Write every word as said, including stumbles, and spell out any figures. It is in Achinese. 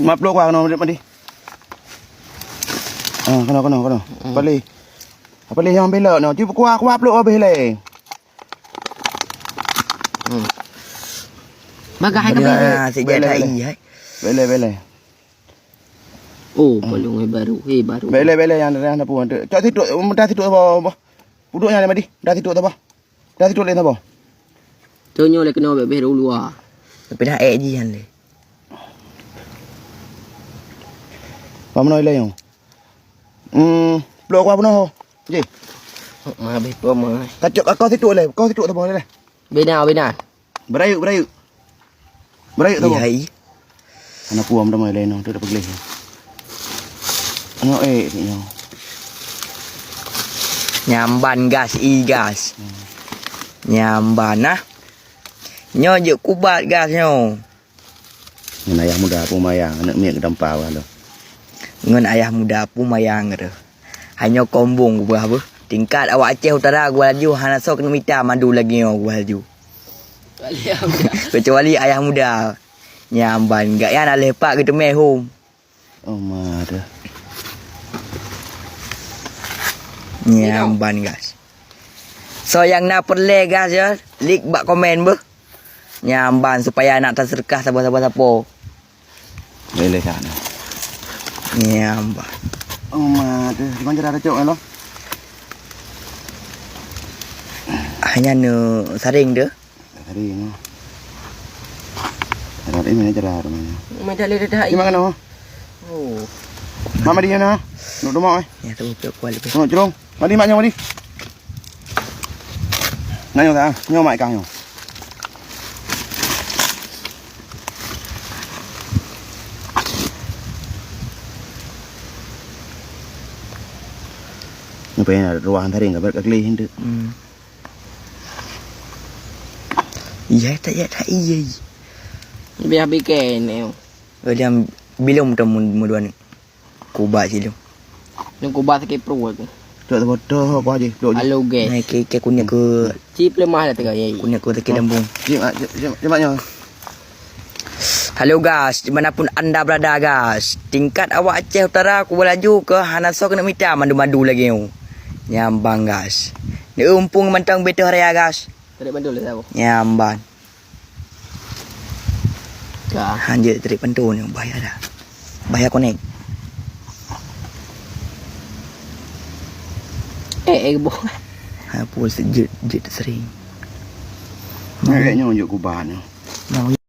Lima ploh kuah keunoe, Madi. Ah, keunoe, keunoe, keunoe. Hmm. Palé. Palé nyang bela nyoe. Cuba kuah, kuah ploh habéh lé. Hmm. Bagah hai ka bela. Sejak bela, tai, bela. Hai. Bela, bela. Oh, hmm. Palung, eh, baru. Eh, baru. Bela, bela nyang dah, dah pun. Cok situ, mudah situ apa, apa? Puduk nyan, Madi. Dah situ apa? Dah situ lé saboh. Tanyoe lé keunoe bèk-bèk u luwa. Tapi dah ék jih nyan lé. Pah meunoe lé nyoe. Hmm, ploh kuah peunoh ho. Ji. Mak habéh pom, eh. Kacok ka kau situ lé, kau situ saboh lé. Bina, bina. Beurayeuk, beurayeuk. Beurayeuk saboh. Iya, iya. Aneuk puam teuma laén nyoe, tu dak peugleh. Nyoe, eh, nyoe. Nyamban gas, i gas. Hmm. Nyamban, nah. Nyoe jeuet kubat gas nyoe. Ngon ayah muda pumayang, aneuk miet geutampa bak lôn. Ngon ayah muda pumayang geuh. Hanyoe kombong geupeugah beuh. Tingkat awak Aceh Utara geuba laju hana soe keuneuk mita mandum lagèe nyoe geuba laju. Kecuali ayah muda. Nyamban gak nyan aléh pat geuteumé hom. Oh, ma deh. Nyamban gas. Soe nyang na peureulèe gas ya, lik bak komen beuh. Nyamban supaya nak taseudekah saboh-saboh sapo. Lé-lé ka na. Nyamban. Oh, ma deh. Di mana cara cok lo? Hanya nu saring deh. Tadi nyoe. Cara ini mana cara namanya? Macam lé dah. Di mana nyoe? Oh. Mak Madi nyoe nah. Nuk demak eh. Ya tu pek kuat lebih. Nuk jerung. Madi mak nyoe Madi. Nah nyoe tak? Nyoe mak ikan nyoe. Nyoe payah ruang taring ka bèk ka gleh hindeuh. Hmm. Iya, tak, iya, tak, iya, iya. Biar bikin, eh. William, bilong tu mun-, muduan ni. Kuba sih lu. Ni kuba sakit perut aku. Tok tu botol apa aja? Tok je. Halo, guys. Naik ke, ke kunyit ke. Cip lemah dah tengah, ya. Kunyit ke sakit lambung. Cip, cip, cip, cip, cip. Halo guys, dimanapun anda berada guys, tingkat awak Aceh Utara kuba laju ke hana soe keuneuk mita madu-madu lagèe nyoe. Nyamban guys. Ni umpung mantong betoh raya guys. Tarik bandul dah tahu. Nyamban. Ka. Hanjeuet tarik bandul ni bahaya dah. Bahaya konek. Eh, eh, boh. Ha, pun sejut, jut sering. Nak kayak nyoe unjuk kuban nyoe. Mau